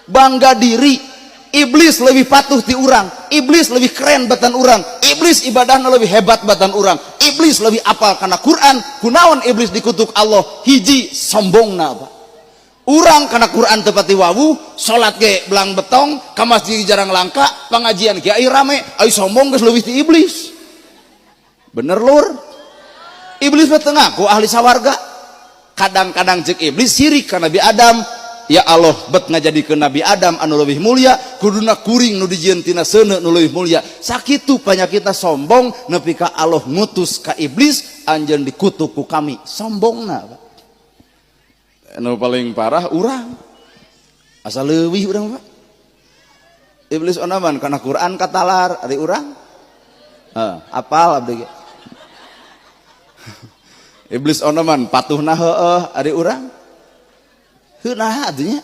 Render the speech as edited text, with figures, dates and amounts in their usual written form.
Bangga diri. Iblis lebih patuh ti urang, iblis lebih keren batan urang, iblis ibadahna lebih hebat batan urang, iblis lebih apal kana Quran. Kunaon iblis dikutuk Allah? Hiji, sombongna, Pak. Urang kana Quran teu pati wawuh, salat ge belang betong, ka masjid jarang langka, pengajian ge ai rame, ai sombong geus leuwih ti iblis. Bener, lur? Iblis mah teu ngaku ahli sawarga. Kadang-kadang cek iblis sirik ka Nabi Adam, "Ya Allah, bet ngajadikeun Nabi Adam anu leuwih mulia, kuduna kuring nu dijieun tina seuneu nu leuwih mulia." Sakitu panyakitna sombong nepi ka Allah ngutus ka iblis, "Anjeun dikutuk ku kami." Sombongna, Pak. Anu paling parah urang, asa leuwih urang, Pak. Iblis onaman kana Quran katalar, ari urang heuh apal abdi ge. Iblis onaman patuhna heueuh, ari urang heuh naha atuh nya.